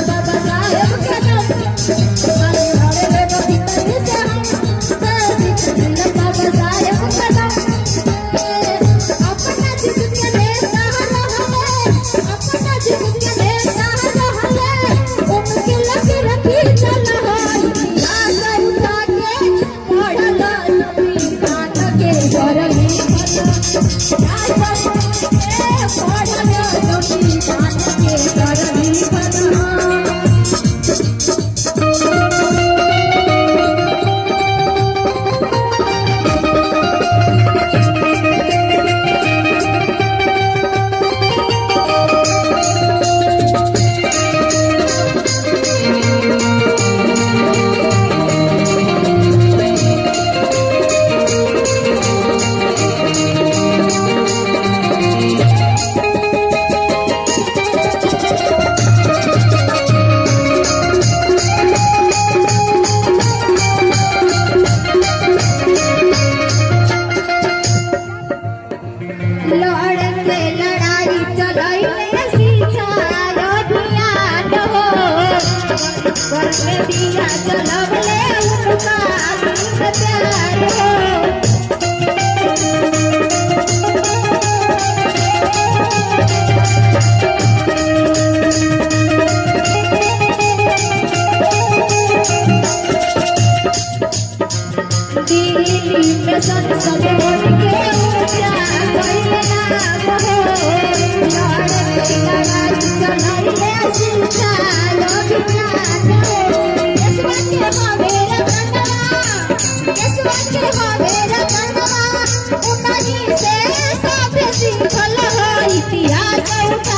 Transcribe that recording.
बाबा साहेब के नाम, खाली हरे भीतर से हम बाबा साहेब के नाम। अपना जिंदगी में सहारा हमें, अपना जिंदगी में सहारा हमें, उनके लग रखी चल हो इतिहास उठा के पढ़ला संविधान के घर में, पढ़ला संविधान के घर में। लड़ के लड़ाई चलैले शिक्षा अभियान हो, घर में दिया जलवले उनका प्यार हो। दिल्ली में संसद बन के ऊंचा कइले नाम हो, लड़ के लड़ाई चलैले शिक्षा अभियान हो। देशवा के हवे रतनवा, देशवा के हवे रतनवा, उन्हीं से सब सीखल हो इतिहास उठा